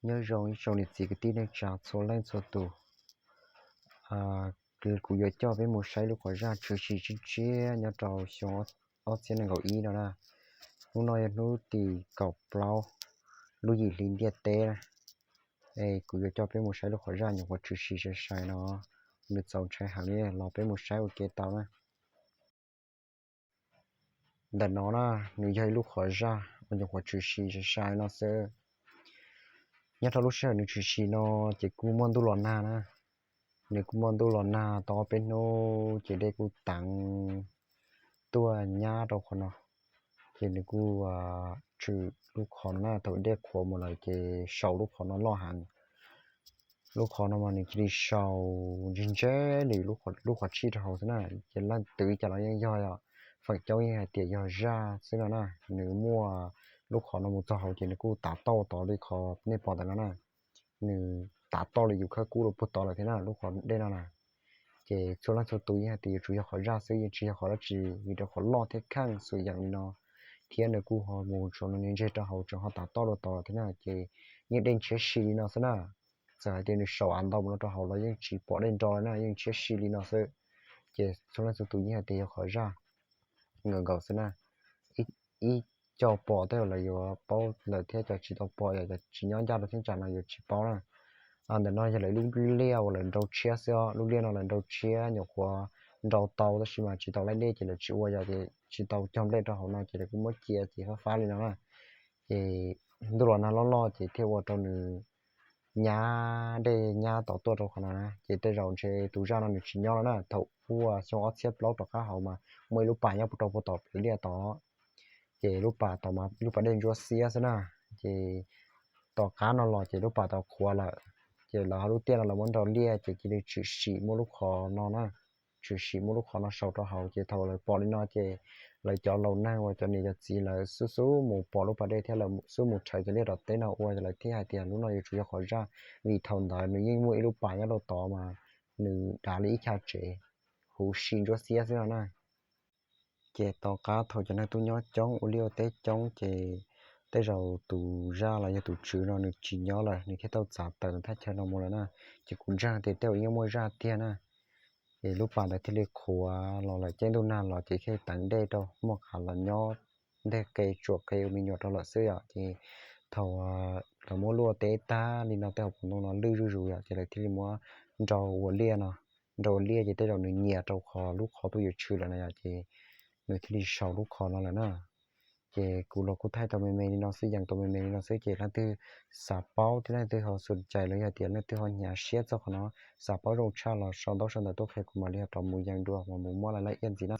Nyob zoo ib tsoom niam txiv kwv tij neej tsa txhua leej txhua tus. Kuv yuav coj peb mus saib lub qhov zaj tshwm sim tshiab tshiab nyob rau xyoo ob txhiab nees nkaum ib no na. Hnub no yog hnub tim kaum plaub lub yim hli ntiaj teb na. Kuv yuav coj peb mus saib lub qhov zaj nyuam qhuav tshwm sim sai sai no, nws txaus ntshai heev li, los peb mus saib ua ke tau na. Ntawm no na, nws yog ib lub qhov zaj uas nyuam qhuav tshwm sim sai sai no xwb. Nyob rau lub sij hawm nws tshwm sim no ces kuj muaj ntuj los nag na. Nws kuj muaj ntuj los nag tau ob peb hnub ces dej kuj teev tuaj nyab rau qhov no. Ces nws kuj tshwm lub qhov no na, thaum dej qhuav mus lawm ces sau lub qhov no loj heev. Lub qhov no mas nws cia li sau ntseg ntseg li lub qhov tshij rau hauv xwb na. Ces leej twg cas los yeej yog, feem coob yeej hais tias yog zaj xwb no na. Nws muaj lub qhov no mus txog hauv ces nws kuj tav tauj tod li qhov nej pom ntawm no na. Nws tav tauj li yus khawb kub rau puag tod lawm thiab na, lub qhov dej no na. Ces txhua leej txhua tus yeej hais tias yuav tsum yog qhov zaj xwb, yeej tsis yog qhov dab tsi, vim rau qhov loj thiab kheej xwm yeem li no, thiab nws kuj ho mus tsuas no ntseg rau hauv tseem ho tav tauj rau tod thiab na. Ces yeej dej ntshiab si li no xwb na. Txawm hais tias nws sau av ntau mus no rau hauv los yeej tsis pom dej nro li na, yeej ntshiab si li no xwb. Ces txhua leej txhua tus yeej hais tias yog qhov zaj nkaus nkaus xwb na. Ib co pom tej zaum lawv yuav paub lawm thiab, cov tsis tau pom, cov tsis nyob ncaj rau thaj tsam no yuav tsis paub na. Ntawm no yog lawv lub liaj uas lawv nrau tshiab xwb os. Lub liaj no lawv nrau tshiab nyuam qhuav nrau tau tab sis mas tsis tau laij dej ces lawv tsis ua, yog ces tsis tau cog nplej rau hauv no ces lawv kuj muab cia ces fab fab li no na. Ces ntuj los nag loj loj ces thiaj ua rau nws nyab dej nyab tod tuaj rau qhov no na. Ces tej zaum ntshe tus zaj no nws tsis nyob lawm na. Thaum puag xyoo ob txhiab plaub rov qab hauv mas muaj ib lub pas nyob rau puag tom plawv liaj tod. Ces lub pas tod mas lub pas dej ntsuab xiab xwb na. Ces tom qab no los ces lub pas tod qhuav lawm. Ces lawv ho lub tiaj no lawv muab nrau liaj ces cia li tshwm sim muaj lub qhov no na. Tshwm sim muaj lub qhov no sau rau hauv ces thaum lawv pom li no ces lawv cov laus neeg uas cov niam cov txiv lawv xub xub mus pom lub pas dej thiab lawv xub mus rhawv cov liaj tom teb no ua, lawv thiaj hais tias lub no yuav tsum yog qhov zaj, vim thaum ntawd nws yeej muaj ib lub pas nyob rau tod mas nws dav li ib chav tsev, huv si ntsuab xiab xwb no na. Ces tom qab thaum cov neeg tuaj nyob coob ua liaj ua teb coob ces tej zaum tus zaj los yog tus tswv no nws tsis nyob lawm, nws thiaj tau txav tawm thaj chaw no mus lawm na. Ces kuv ntseeg tias tej zaum yeej muaj zaj tiag na. Ces lub pas ntawd thiaj li qhuav los lawm, caij ntuj nag los ces thiaj teev dej rau muaj qab los nyob nteg qe tsuam qe ua me nyuam rau lawm xwb yom. Ces thaum lawv muab luaj teb tag li no tej hauv paus ntoo no lwj zuj zus yom, ces lawv thiaj li muab nrau ua liaj no. Nrau ua liaj ces tej zaum nws nyiam rau qhov lub qhov tuaj yuav tshwm lawm na yom, ces nws thiaj li sau lub qhov no lawm na. Ces kuv los kuj thaij tau me me li no xwb, yees tau me me li no xwb, ces leej twg xav paub thiab leej twg ho xum cais los yog tias leej twg ho hnyav siab txog qhov no, xav paub zoo tshaj los sau ntaub sau ntawv tuaj qhia kuv mam li ho rov mus yees dua mas mus muab laj laj iab ntxiv na.